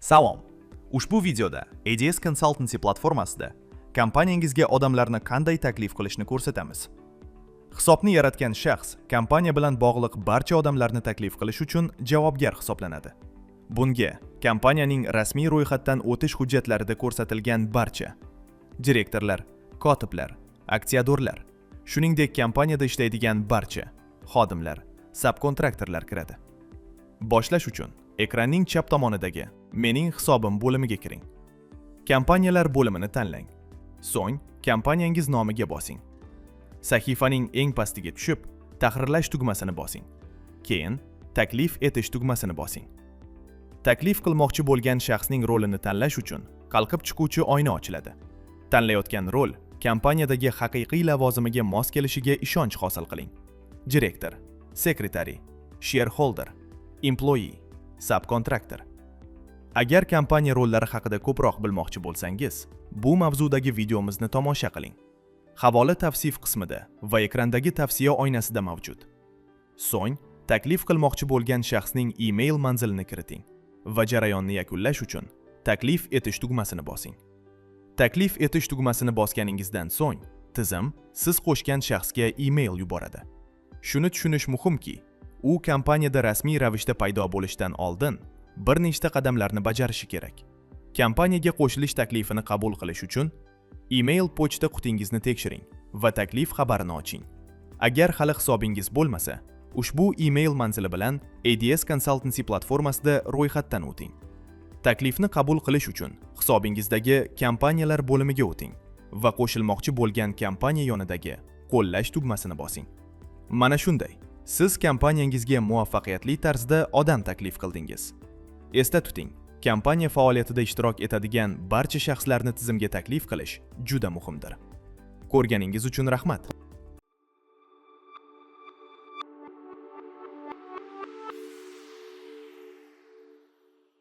Salom. Ushbu videoda ADS Consultancy platformasida kompaniyangizga odamlarni qanday taklif qilishni ko'rsatamiz. Hisobni yaratgan shaxs kompaniya bilan bog'liq barcha odamlarni taklif qilish uchun javobgar hisoblanadi. Bunga kompaniyaning rasmiy ro'yxatdan o'tish hujjatlarida ko'rsatilgan barcha direktorlar, kotiblar, aksiyadorlar, shuningdek kompaniyada ishlaydigan barcha xodimlar, subkontraktorlar kiradi. Boshlash uchun ekranning chap tomonidagi "Mening hisobim" bo'limiga kiring. Kompaniyalar bo'limini tanlang. So'ng kompaniyangiz nomiga bosing. Sahifaning eng pastiga tushib, "Tahrirlash" tugmasini bosing. Keyin "Taklif etish" tugmasini bosing. Taklif qilmoqchi bo'lgan shaxsning rolini tanlash uchun qalqib chiquvchi oyna ochiladi. Tanlayotgan rol kompaniyadagi haqiqiy lavozimiga mos kelishiga ishonch hosil qiling. Direktor, secretary, shareholder, employee, subcontractor. Agar kompaniya rollari haqida ko'proq bilmoqchi bo'lsangiz, bu mavzudagi videomizni tomosha qiling. Havola tavsif qismida va ekrandagi tavsiya oynasida mavjud. So'ng taklif qilmoqchi bo'lgan shaxsning e-mail manzilini kiriting va jarayonni yakunlash uchun "Taklif etish" tugmasini bosing. "Taklif etish" tugmasini bosganingizdan so'ng tizim siz qo'shgan shaxsga e-mail yuboradi. Shuni tushunish muhimki, u kompaniyada rasmiy ravishda paydo bo'lishdan oldin bir nechta qadamlarni bajarishi kerak. Kompaniyaga qo'shilish taklifini qabul qilish uchun e-mail pochta qutingizni tekshiring va taklif xabarini oching. Agar hali hisobingiz bo'lmasa, ushbu e-mail manzili bilan ADS Consultancy platformasida ro'yxatdan o'ting. Taklifni qabul qilish uchun hisobingizdagi Kompaniyalar bo'limiga o'ting va qo'shilmoqchi bo'lgan kompaniya yonidagi "Qo'llash" tugmasini bosing. Mana shunday, siz kompaniyangizga muvaffaqiyatli tarzda odam taklif qildingiz. Esda tuting, kompaniya faoliyatida ishtirok etadigan barcha shaxslarni tizimga taklif qilish juda muhimdir. Ko'rganingiz uchun rahmat.